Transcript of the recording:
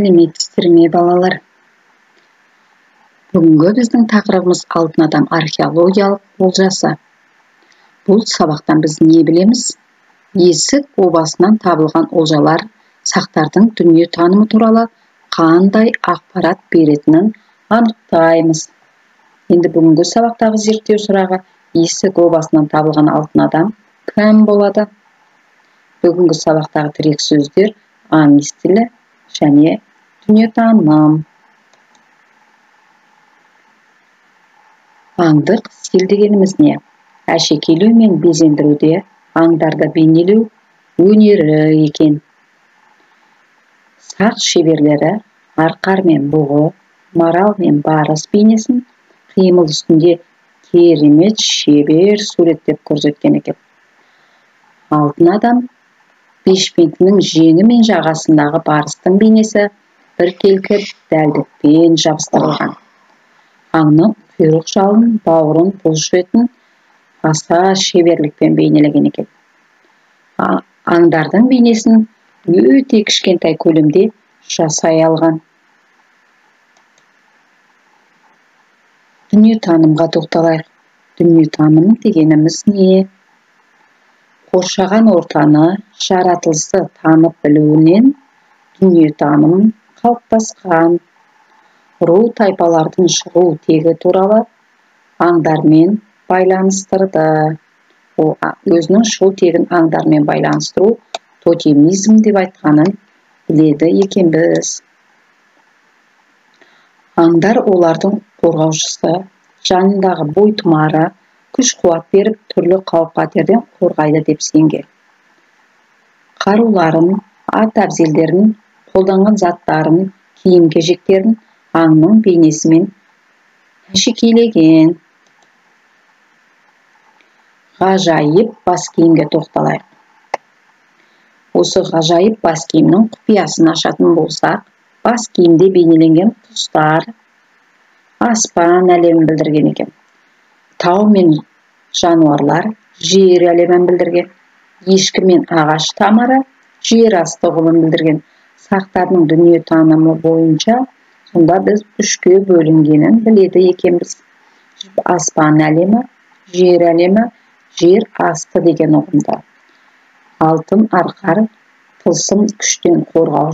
Сәлеметсіздер ме, балалар? Бүгінгі біздің тақырыбымыз алтын адам археологиялық олжасы. Бұл сабақтан біз не білеміз? Есік обасынан табылған олжалар сақтардың дүние танымы туралы қандай ақпарат беретінін анықтаймыз. Енді бүгінгі сабақтағы зерттеу сұрағы: есік обасынан табылған алтын адам кім болады? Бүгінгі сабақтағы тірек сөздер аң стилі және дүниетаным. Аңдық стиль дегеніміз не? Әшекейлеу мен безендіруде аңдарды бейнелеу өнері екен. Сақ шеберлері арқар мен бұғы, марал мен барыс бейнесін қимыл үстінде керемет шебер суреттеп көрсеткен екен. Алтын адам бешпентінің жеңі мен жағасындағы барыстың бейнесі біркелкі дәлдікпен жабыстырылған. Аңның құйрық жалын, бауырын, бұлшық етін аса шеберлікпен бейнелеген екен. Аңдардың бейнесін өте кішкентай көлемде жасай алған. Дүниетанымға тоқталайық. Дүниетаным дегеніміз не? Қоршаған ортаны, жаратылысты танып білуінен дүниетаным қалыптасқан. Ру тайпалардың шығу тегі туралы аңдармен байланыстырды. Ол өзінің шығу тегін аңдармен байланыстыру тотемизм деп айтқанын біледі екенбіз. Аңдар олардың қорғаушысы, жанындағы бойтұмары, күш қуат беріп, түрлі қауіп-қатерден қорғайды деп сенген. Қаруларын, ат әбзелдерін, қолданған заттарын, киім-кешектерін аңның бейнесімен әшекейлеген. Ғажайып бас киімге тоқталайық. Осы ғажайып бас киімнің құпиясын ашатын болсақ, бас киімде бейнеленген құстар аспан әлемін білдірген екен. Тау мен жануарлар жер әлемін білдірген, ешкі мен ағаш тамыры жер асты ұғымын білдірген. Сақтардың дүние танымы бойынша сонда біз үшке бөлінгенін біледі екенбіз. Аспан әлемі, жер әлемі, жер асты деген ұғымда. Алтын арқар тылсым күштен қорғаушы.